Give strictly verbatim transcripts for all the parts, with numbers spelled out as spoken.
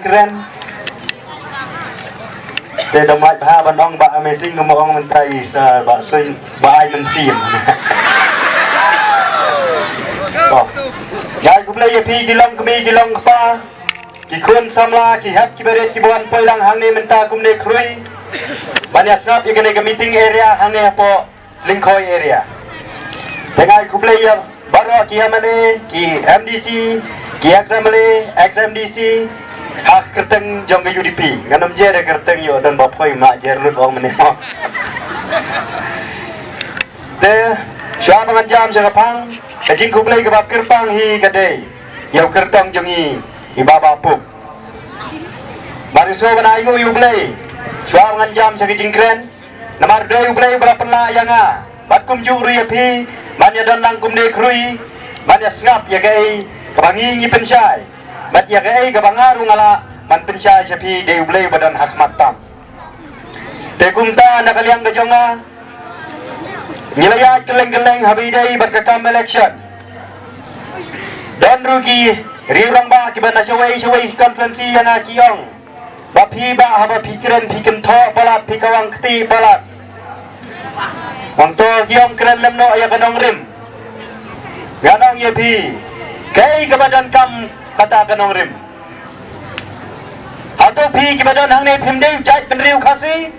Kren. Te da mait bha ban ong ba amazing, kumba ong mynta i sa ba suin ba ai mynsiem. To. Ngai khublei ïa phi ki long kmie ki long kpa, ki khun samla, ki hep ki barit kiba wan poi lang hangne mynta kumne khrui ban ïa sngap ïa kane ka meeting area hangne hapoh Lyngkhoi area. Te ngai khublei ïa baroh ki M L A, ki M D C, ki ex M L A, ex M D C, ha ka kyrteng jong ka U D P. Ngan ym jer ïa ka kyrteng ïoh don ba poi ma jer lut ong mynne. Te shuwa ba ngan jam sha ka phang, ka jingkhublei kaba kyrpang hi ka dei ïa u kyrtong jong i, i Baba Pup. Ba ri so ban ai nguh ïa U Blei. Shuwa ba ngan jam sha ka jingkren, namar dei U Blei uba la pynlah ïa nga bad kumjuh ruh ïa phi ban ïa don lang kumne khrui ban ïa sngap ïa kaei kaba ngi ngi pynshai bad ïa kaei kaba nga ruh nga lah ban pynshai sha phi, dei U Blei uba don ha khmat tam. Te kumta na ka liang ka jong nga, ngi la ïaid kylleng kylleng haba ïadei bad ka kam election. Don ruh ki riew rangbah kiba na shawei shawei ki constituency ïa nga ki ong ba phi bah haba phi kren phi kynthoh palat, phi kawang kti palat. Hangto ki ong kren lem noh ïa ka nongrim. Ngan ong ïa phi, kaei kaba donkam kata ka nongrim? Hato phi kiba don hangne phim dei u jaitbynriew Khasi?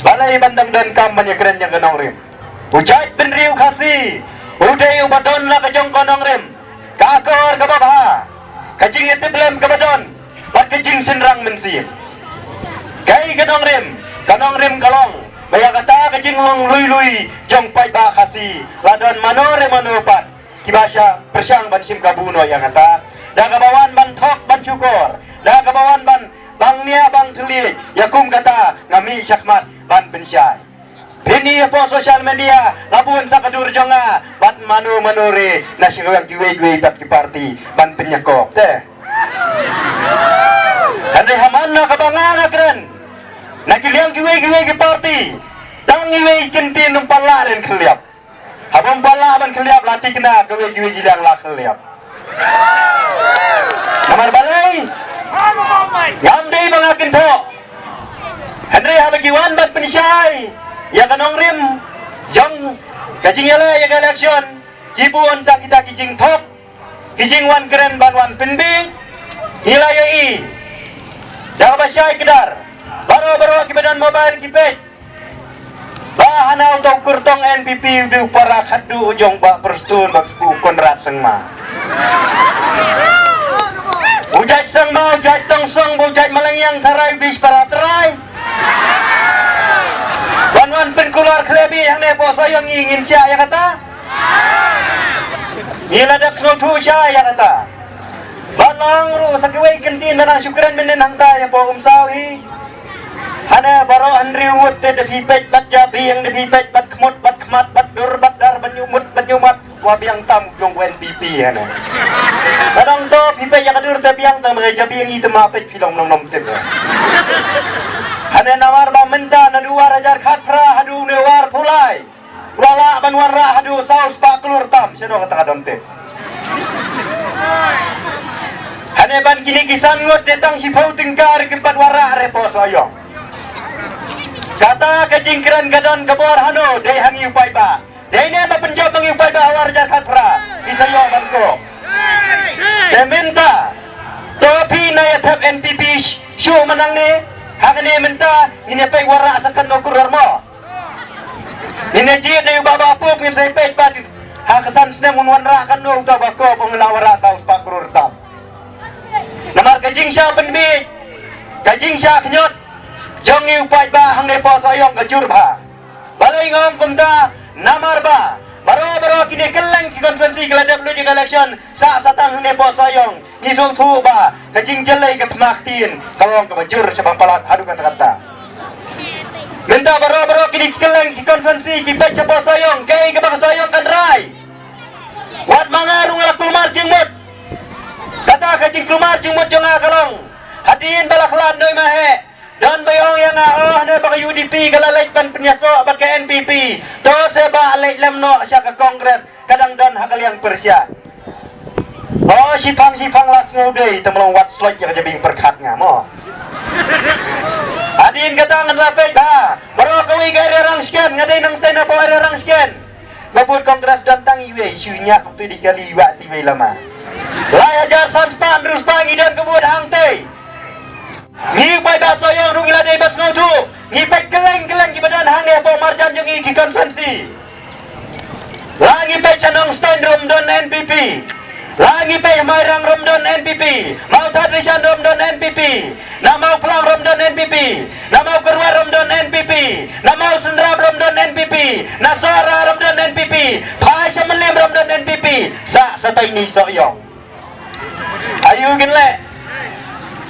Balei ban dang donkam ban ïa kren ïa ka nongrim? U jaitbynriew Khasi u dei uba don la ka jong ka nongrim, ka akor kaba bha, ka jingïatiplem kaba don bad ka jingshynrang mynsiem. Kaei ka nongrim? Ka nongrim ka long ba ïa kata ka jinglong lui lui jong paidbah Khasi la don mano re mano pat kiba sha pyrshang ban shim kabu noh ïa kata, da kaba wan ban thok ban shukor, da kaba wan ban bang nia bang thylliej. Ïa kum kata nga mih shakhmat ban pynshai. Phin i hapoh social media la bun sa ka dur jong nga bad mano mano re na sha kiwei kiwei pat ki party ban pynïakop te. Hynrei ha man na kaba nga nga kren, na ki liang kiwei kiwei ki party, tang iwei i kyntien ym pat lah ban khylliap. Haba ym pat lah ban khylliap la thikna kawei kiwei ki liang la khylliap. Namar balei? Ngam dei ba nga kynthoh. Hynrei haba ki wan ban pynshai ïa ka nongrim jong ka jingïaleh ïa ka election, ki bun tang kita ki jingthok, ki jingwan kren ban wan pynbiej. Ngi la ïohi da kaba shai kdar, baroh baroh kiba don mobile ki peit ba hana uta u kyrtong N P P u dei u para khadduh jong Bah Prestone bad u Conrad Sangma. U jait Sangma, u jait Tongsong, u jait Malngiang tharai u dei para trai. Ban wan pynkular khlem i hangne hapoh Sohiong, ngi ngin shah ïa kata? Ngi la dep sngewthuh shai ïa kata. Ba long ruh sa kiwei kyntien ba nang shu kren mynnin hangta ïa pok Umsaw hi. Hane baroh hynriew ngut te da phi peit bad jabieng, da phi peit bad khmut bad khmat bad dur bad dar bad ñiuhmut bad ñiuhmat, wa biang tam jong N P P hane. Ba dang to phi peit ïa ka dur te biang tam, ka jabieng i te ma peit phi long nong nong tip. Hane namar ba mynta naduh ar hajar khatphra haduh ne arphew lai. Wa lah ban wanrah haduh saw spah klur tam, shadoh kata ka dam te. Hane ban kine ki san ngut de tang shiphew tyngka ruh kim pat wanrah re hapoh Sohiong. Kata ka jingkren ka don ka bor hano, dei ha ngi u paidbah. Dei ne ba pynjop ma ngi u paidbah ha ar hajar khatphra, ki sa ïoh ban ko. Te mynta to phi na ïa thep N P P shuh ma nangne, ha kane mynta ngin ïa peit wanrah sa katno klur mo. Ngin ïa jied ïa u Bah Bah Pup, ngin sa ïa peit pat ha ka san snem un wanrah katno uta Bah Kop, un la wanrah saw spah klur tam. Namar ka jingshah pynbiej, ka jingshah khñiot jong ngi u paidbah hangne hapoh Sohiong ka jur bha. Balei nga ong kumta? Namar ba baroh baroh kine kylleng ki constituency ki la dep lut ïa ka election, sah satang hangne hapoh Sohiong. Ngi sngewthuh ba ka jingjyllei ka thma ktien ka long kaba jur shaphang palat haduh katta katta. Mynta baroh baroh kine ki kylleng ki constituency ki peit shapoh Sohiong, kaei kaba ka Sohiong kan rai? Wat ma nga ruh nga la kulmar jingmut. Kata ka jingkulmar jingmut jong nga ka long, hadien ba la khlad Noimaheh, don ba ong ïa nga, oh, ne ba ka U D P ka la leit ban pynïasoh bad ka N P P, to se ba leit lem noh sha ka Congress, ka dang don ha ka liang pyrshah. Pho shipang shipang la sngewdei, te mlong wat slot ïa ka jabieng pyrkhat nga mo. Hadien kata ngan la peit ha. Baroh kawei ka area Rangshken, nga dei nangtei na pho area Rangshken. Ka vote Congress don tang iwei, shu ñiah ka tu di kali iwa ti wei lama. Lai hajar san spah, hynriew spah ngi don ka vote hangtei. Ngi paidbah Sohiong ruh ngi la dei ban sngewthuh. Ngi peit kylleng kylleng kiba don hangne hapoh marjan jong ngi ki constituency. La ngi peit sha Nongstoiñ ruh ym don N P P. La ngi peit Mairang ruh ym don N P P. Mawthadraishan ruh ym don N P P. Na Mawphlang ruh ym don N P P. Na Mawkyrwat ruh ym don N P P. Na Mawsynram ruh ym don N P P. Na Sohra ruh ym don N P P. Phai sha Mylliem ruh ym don N P P. Sa sa tai ni Sohiong. Ayu kin leh.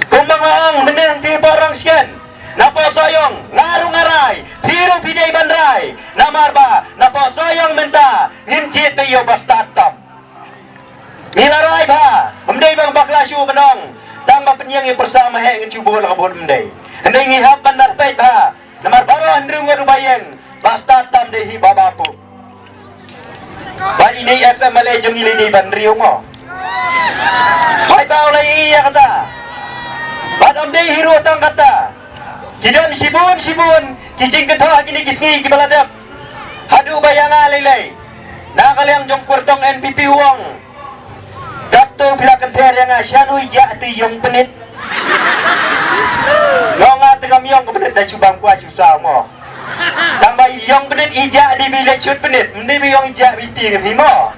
Kumba nga ong mynne hangtei hapoh Rangshken. Napoh Sohiong nga ruh nga rai, phi ruh phi dei ban rai. Namar ba napoh Sohiong mynta ngim jied ba ïoh ba stad tam. Ngi la rai ba ym dei ba nga bakla shuh ban ong. Tang ba pynïeng ïa pyrsa ma heh ngin shu bud la ka bud ym dei. Hynrei ngi hap ban nar peit ba namar baroh hynriew ngut ruh ba ïeng ba stad tam dei hi ba ba pu. Ba ine ex M L A jong ngi lei dei ban riu mo. Bai ba u la ïa kata. Ba dam dei hi ruh tang kata. Ki don shibun shibun ki jingkynthoh ha kine ki sngi kiba la dep. Haduh ba ïa nga lei lei na ka liang jong kyrtong N P P u ong. Kato phi la kynthei ïa nga shano i jah tu i ïong bnit. Nga ong nga te ngam ïong bnit da shu bam kwah shu saw mo. Tang ba i ïong bnit i jah dei ba i leit shut bnit, ym dei ba i ïong i jah ba i tieng ïa phi mo.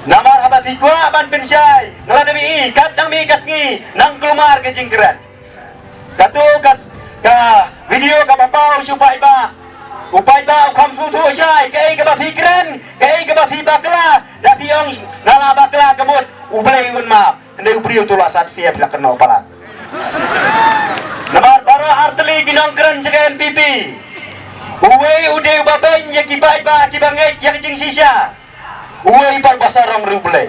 Namar haba phi kwah ban pynshai nga la dep i kat dang mih ka sngi nang kulmar ka jingkren. Kato ka, ka video kaba paw sha u paidbah. U paidbah u kham sngewthuh shai kaei kaba phi kren, kaei kaba phi bakla. Da phi ong nga la bakla ka mut U Blei un map. Hynrei u briew tu la sat sia phi la kynnoh palat. Namar baroh artylli ki nongkren sha ka N P P. Uwei u dei uba beiñ ïa ki paidbah kiba ngeit ïa ka jingshisha. Uwei pat ba sarong riewblei.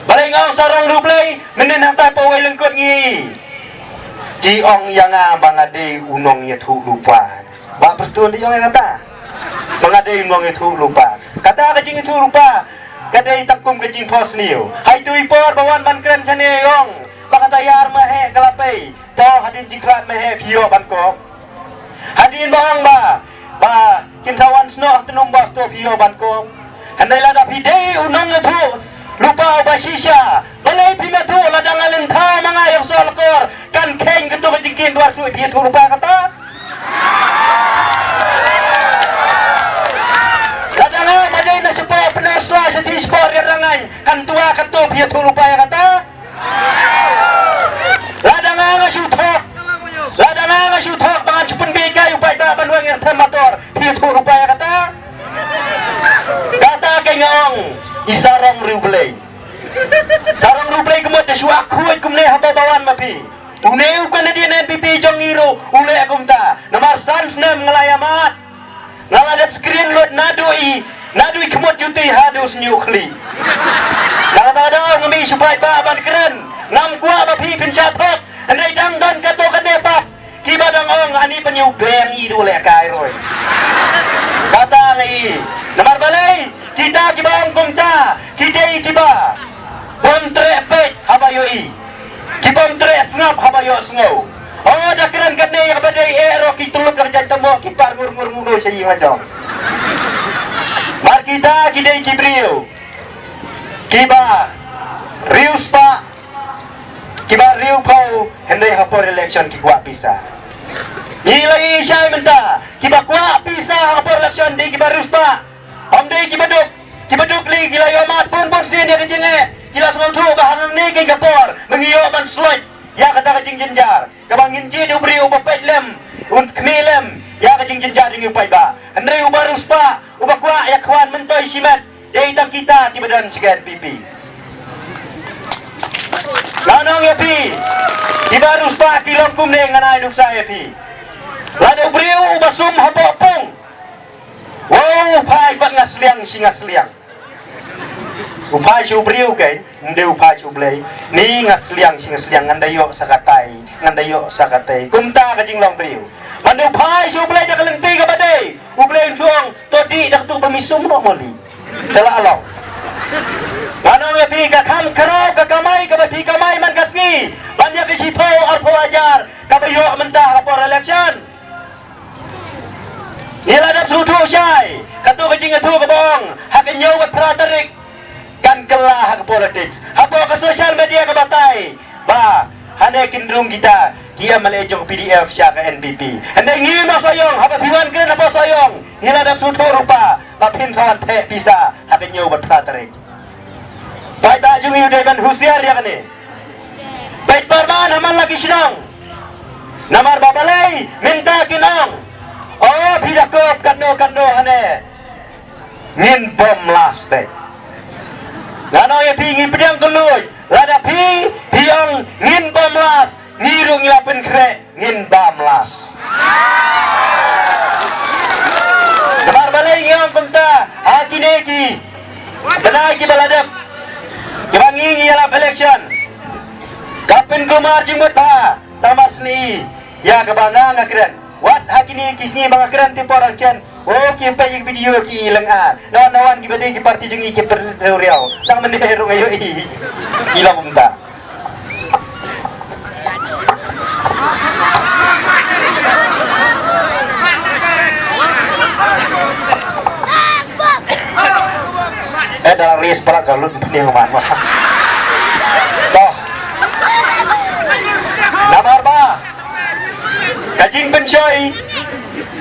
Balei nga ong sarong riewblei, mynnin hangta pa uwei lyngkot ngi. Ki ong ïa nga ba nga dei u nongïathuhlypa. Bah Prestone dei ong ïa kata. Ba nga dei u nongïathuhlypa. Kata ka jingïathuhlypa ka dei tang kum ka jingphohsniew. Hai tu i por ba wan ban kren shane ong ba kata ïar ma heh ka la pei. To hadien jingkhlad ma heh phi ïoh ban kop. Hadien ba ong ba ba kin sa wan snoh ha tnum bas to phi ïoh ban kop. Hynrei lada phi dei u nongïathuhlypa uba shisha. Balei phim ïathuh lada nga lyntha ma nga ïa ka soh lakor kan kheiñ kato ka jingkieñ dwar shuh phi ïathuhlypa kata. Lada nga ba dei na shapoh Pynursla sha shapoh Riat Rangaiñ kan twa kato phi ïathuhlypa ïa kata. Lada nga nga shu thok. Lada nga nga shu thok ba ngan shu pynbiej kai u paidbah ban weng ïa them motor. Phi ïathuhlypa ïa kata. Kata ka nga ong i sarong riewblei. Sarong riewblei ka mut da shu akhuid kumne haba ba wan ma phi. Une u Canadian N P P jong ngi ruh u leh kumta. Namar san snem nga la ïa mad. Nga la dep screen lut naduh i, naduh i khmut jutui haduh sniuh khlieh. Nga kata ka daw nga mih shu paidbah ban kren. Ngam kwah ba phi phin shah thok. Hynrei dang don kato kane pat kiba dang ong ani pynïew beng i dei u lehkai ruh. Kata nga i. Namar balei kita kiba ong kumta ki dei kiba bym treh peit haba ïohi. Ki bym treh sngap haba ïohsngew. Oh, da kren kane ïa kaba dei eh ruh ki tyllup da ka jaiñ tamo ki par ngur ngur ngur sha ïing la jong. Mar kita ki dei ki briew kiba riewspah, kiba riewphew, hynrei ha por election ki kwah pisa. Ngi la ïohi shai mynta kiba kwah pisa ha por election dei kiba riewspah. Ym dei kiba duk, kiba duk lei ki la ïoh mad bun bun sien ïa ka jingeh. Ki la sngewthuh ba hangne kane ka por ba ngi ïoh ban sloit ïa kata ka jingjynjar. Kaba ngin jied u briew uba peit lem, un khmih lem ïa ka jingjynjar jong ngi u paidbah. Hynrei uba riewspah, uba kwah ïa khwan myntoi shimet, dei tang kita kiba don sha ka N P P. Ngan ong ïa phi, kiba riewspah ki long kumne ngan ai nuksa ïa phi. Lada u briew uba sum hapoh pung. Wow, u phai bad nga sliang shi nga sliang. U phai sha u briew keiñ, ym dei u phai sha u Blei. Ni nga sliang shi nga sliang, ngan da ïoh sa katai, ngan da ïoh sa katai. Kumta ka jinglong briew. Ban da u phai sha u Blei da ka lynti kaba dei. U Blei un shu ong, to dih da katu ba mi sum noh mo lei. Te la long. Nga ong ïa phi, ka kham khraw ka kamai kaba phi kamai man ka sngi ban ïa ka shiphew arphew hajar kaba ïoh mynta ha por election. Ngi la dep sngewthuh shai, kato ka jingïathuh kaba ong ha ka hynñiew bad phra tarik kan kylla ha ka politics. Hapoh ka social media ka batai ba hane kin rung kita ki M L A jong P D F sha ka N P P. Hynrei ngi ma Sohiong, haba phi wan kren hapoh Sohiong, ngi la dep sngewthuh ruh ba phin sa wan theh pisa ha ka hynñiew bad phra tarik. Paidbah jong ngi u dei ban husiar ïa kane. Peit pyrman ha man la ki shnong. Namar ba balei mynta kin ong, o, phi da kop katno katno hane. Ngin bom las te. Nga ong ïa phi, ngi pdiang kylluid. Lada phi, phi ong ngin bom las, ngi ruh ngi la pynkhreh ngin bam las. Namar balei ngi ong kumta? Ha kine ki bnai kiba la dep, kiba ngi ngi ïalap election, ka pynkulmar jingmut bha. Tang ba sni ïa kaba nga nga kren. Wat ha kine ki sngi ba nga kren te por angken. O, ki peit ïa ki video ki lynga. Nawan nawan kiba dei ki parti jong ngi ki pyrriaw riaw. Tang mynne ruh nga ïohi ki long kumta. Eh, da ris para ka lut pynïang man. Toh. Namar ba ka jingpynshoi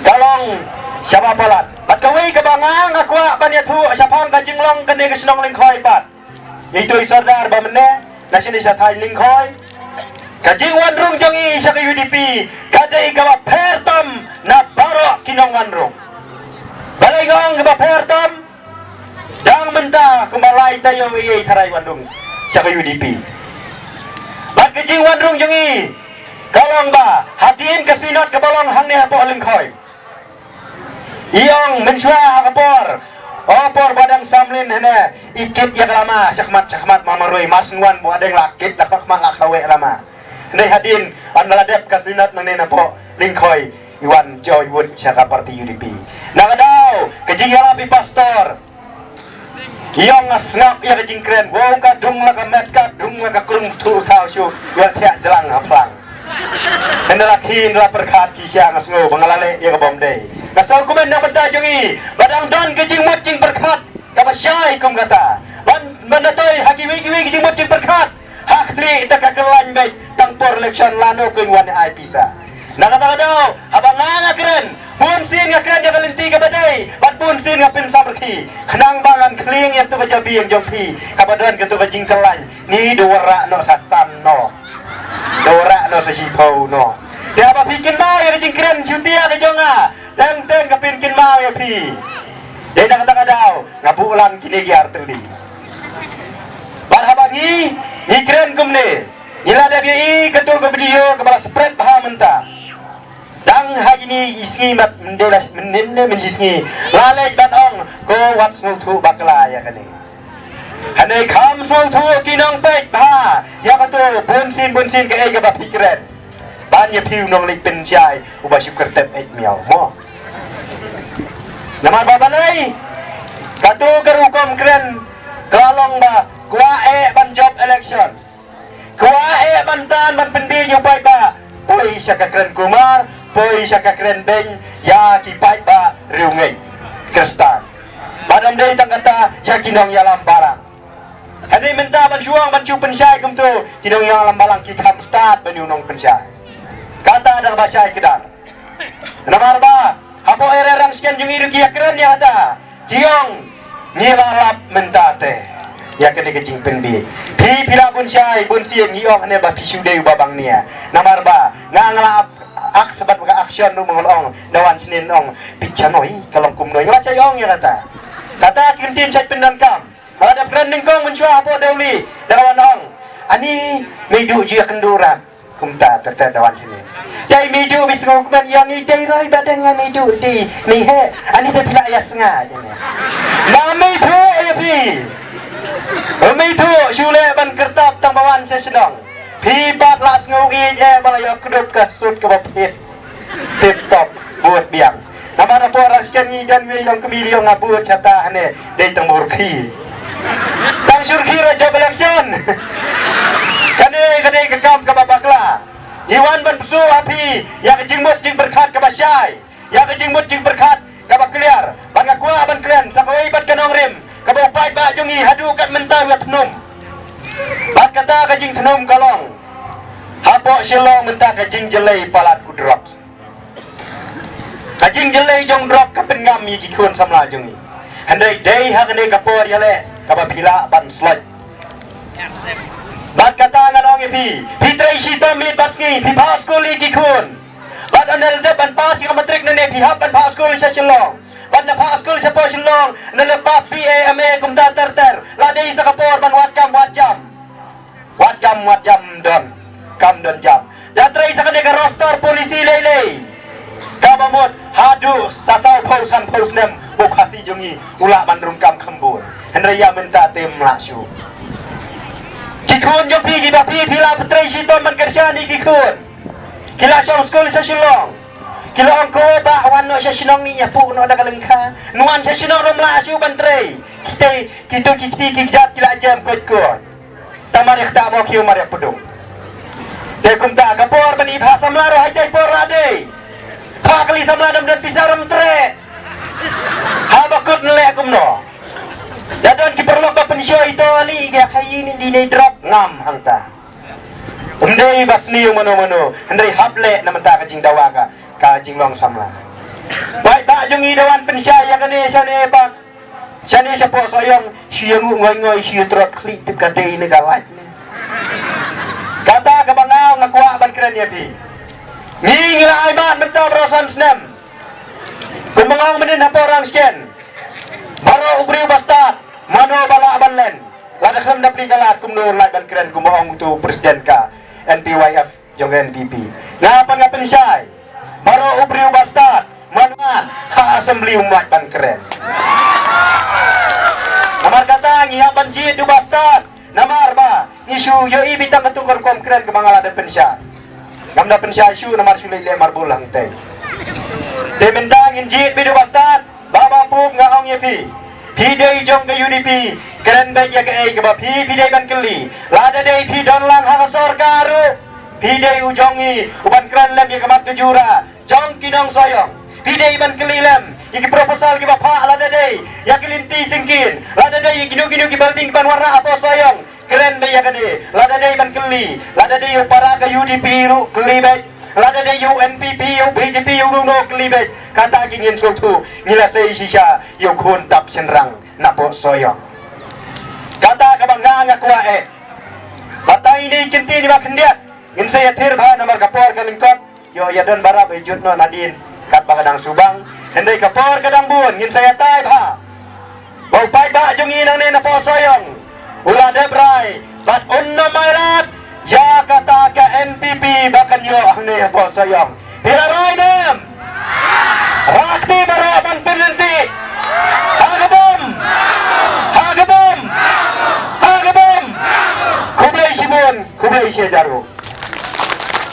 ka long shaba palat. Bad kawei kaba nga nga kwah ban ïathuh shaphang ka jinglong kane ka shnong Lyngkhoi pat. Ito i sordar ba mynne na shane sha thaiñ Lyngkhoi. Ka jingwan rung jong i sha ka U D P ka dei kaba pher tam na baroh ki nongwan rung. Balei nga ong kaba pher tam? Dang mynta kumba lai taïew ïa i tharai wan rung sha ka U D P. Bad ka jingwan rung jong i ka long ba hadien ka synod kaba long hangne hapoh Lyngkhoi, i ong mynshuwa ha ka por, o, por ba dang samlin hane, i kit ïa ka lama shakhmat shakhmat ma marwei, mar shen wan ba dang la kit la khmat la khawei lama. Hynrei hadien ynda la dep ka synod nangne napoh Lyngkhoi, i wan joi wut sha ka parti U D P. Na ka daw ka jingïalap i pastor, i ong nga sngap ïa ka jingkren, wow, ka dung la ka met, ka dung la ka krung thu thaw shu ïa thiah jlang ha phlang. Ynda la khin la pyrkhat shisha nga sngew ba nga la leh ïa ka bym dei. Nga sngew kumne na bynta jong i ba dang don ka jingmut jingpyrkhat kaba shai kum kata. Ban, ban da toi ha kiwei kiwei ki jingmut jingpyrkhat, ha khlieh ta ka kyllain beit tang por election lano kin wan ai pisa. Na kata ka daw haba nga nga kren, bun sien nga kren ïa ka lynti kaba dei bad bun sien nga pynsamrkhie khnang ba ngan khlieng ïa tu ka jabieng jong phi kaba don ka tu ka jingkyllain. Ni da wanrah noh sa san noh, da wanrah noh sa shiphew noh. Te haba phi kynmaw ïa ka jingkren shutia ka jong nga, teng teng ka pynkynmaw ïa phi. Dei na kata ka daw nga buh lang kine ki artylli. Bad haba ngi, ngi kren kumne, ngi la dep ïa i katu ka video kaba la spread bha mynta. Dang ha ine i sngi mat mynde la mynde mynde mynde sngi la leit ban ong ko wat sngewthuh bakla ïa kane. Hynrei kham sngewthuh ki nongpeit bha ïa katu bun sien bun sien kaei kaba phi kren. Ban ïa phi u nongleit pynshai uba shu kyrtep eit miaw mo. Namar ba balei? Katu ka rukom kren ka la long ba kwah eh ban jop election. Kwah eh ban tan ban pynbiej ïa u paidbah. Poi sha ka kren kumar, poi sha ka kren beiñ ïa ki paidbah riewngeit Khristan. Bad ym dei tang kata, ïa ki nongïalam balang. Hynrei mynta ban shu ong ban shu pynshai kumtu, ki nongïalam balang ki kham stad ban ïa u nongpynshai. Kata da kaba shai kdar. Namar ba hapoh area Rangshken jong ngi ruh ki ïakren ïa kata. Ki ong ngi la lap mynta te ïa kane ka jingpynbiej. Phi phi la bun shai bun sien, ngi ong hane ba phi shu dei uba bang nia. Namar ba nga nga la ak, ak sabat ba ka action ruh ba nga la ong na wan sien ong phi cha noi ka long kumno, nga la shai ong ïa kata. Kata ki ktien shait pyndonkam. Ba la dep kren nyngkong mynshuwa hapoh Dewli da ka wan ong, ani mei duh ju ïakynduh rat. Kumta ter ter da wan shane. Dei mei duh, bi sngewkmen ïa ngi, dei roi ba dang nga mei duh, dei mei heh. Ani te phi la ïa snga jane. La mei duh ïa phi. Mei duh shu leh ban kyrtap tang ba wan sha shnong. Phi pat la sngew ïeit eh ba la ïa kdup ka suit kaba phit. Tip top, bud biang. Namar hapoh Rangshken ngi don wei long kmie liang nga bud shata hane dei tang bor khi. Tang Shyrkhei ruh jop election. Kane, kane ka kam kaba bakla. Ngi wan ban pynshai ha phi ïa ka jingmut jingpyrkhat kaba shai, ïa ka jingmut jingpyrkhat kaba kliar. Bad nga kwah ban kren sa kawei pat ka nongrim kaba u paidbah jong ngi haduh kat mynta u ïa thnum. Bad kata ka jingthnum ka long, hapoh Shillong mynta ka jingjyllei palat u drug. Ka jingjyllei jong drug ka pynngam ïa ki khun samla jong ngi. Hynrei dei ha kane ka por ïaleh kaba phi lah ban sloit. Bad kata ngan ong ïa phi, phi trei shitom miet bad sngi, phi phah skul ïa ki khun. Bad ynda la dep ban pass ïa ka matrik nangne phi hap ban phah skul sha Shillong. Bad ynda phah skul shapoh Shillong, ynda la pass B A M A kumta ter ter, la dei sa ka por ban wad kam wad jam. Wat jam, wat jam don, kam don jam. Da trei sa kane ka roster policy lei lei, kaba mut haduh sa saw phew san phew snem u Khasi jong ngi u lah ban rung kam kham bun. Hynrei ïa mynta te ym lah shuh. Ki khun jong phi kiba phi, phi la trei shitom ban kyrshan ïa ki khun. Ki la shong skul sha Shillong. Ki la ong ko bah wan noh sha shnong ngi ïa puh noh da ka lyngkha. Wan sha shnong ruh ym lah shuh ban trei. Kita, kita ki kti ki kjat ki la jem koit koit. Tang mar ïa kata mo khiew mar ïa pdung. Te kumta ka por ban ïa phah samla ruh ha ita i por la dei. Phah kali samla dam don pisa ram tre. Haba kut nleh kumno. Da don ki paralok ba pynshoi to li ïa khaïi ni dei ne drug ngam hangta. Ym dei ba sniew mano mano hynrei hap leh na mynta ka jingdawa ka, ka jinglong samla. Bai ba jong ngi da wan pynshai ïa kane shane ba. Shane shapoh Sohiong, shu ïa nguh ngoi ngoi, shu ïa trot khlieh tip ka dei ne ka lait ne. Kata kaba nga nga kwah ban kren ïa phi. Ngi ngi la ai mat mynta baroh san snem. Kumba nga ong mynnin hapoh Rangshken. Baroh u briew ba stad, mano ba lah ban len. Lada khlem da plie ka lad kumno lait ban kren kumba ong uto u president ka N P Y F. Jong N P P. Nga pat nga pynshai. Baroh u briew ba stad, man man, ha assembly um lah ban kren. Namar kata ngi hap ban jied u ba stad. Namar ba ngi shu ïohi beit tang katu ka rukom kren kaba nga la dep pynshai. Ngam da pynshai shuh namar shu leit leh marbul hangtei. Te mynta ngin jied beit u ba stad. Baba Puk nga ong ïa phi. Phi dei jong ka U D P. Kren beit ïa kaei kaba phi, phi dei ban kylli. Lada dei phi don lang ha ka sorkar ruh. Phi dei u jong ngi u ban kren lem ïa ka mat ka jura jong ki nong Sohiong. Phi dei ban kylli lem ïa ki proposal kiba phah lada dei ïa ki lynti syngkien. Lada dei ïa kino kino ki building ban wanrah hapoh Sohiong. Kren beit ïa kane, lada dei ban kylli, lada dei u para ka U D P ruh kylli beit, lada dei u N P P, u B J P, u ruh kylli beit, kata ki ngin sngewthuh, ngi la sei shisha, ïa u khun tap shynrang, napoh Sohiong. Kata kaba nga nga kwah eh. Batai ni kynti ni ba khyndiat, ngin sa ïathir bha namar ka por ka lyngkot, Ïoh ïa don barap ïa jut noh nadien katba ka dang subang. Hynrei ka por ka dang bun ngin sa ïatai bha. Ba u paidbah jong ngi nangne napoh Sohiong u la dep rai bad un nym ailad ïa kata ka N P P ba kan ïoh hangne hapoh Sohiong. Phi la rai ne em? Rakti baroh ban pynlynti. Ha ka bom. Ha ka bom. Ha ka bom. Khublei shibun, khublei shihajar.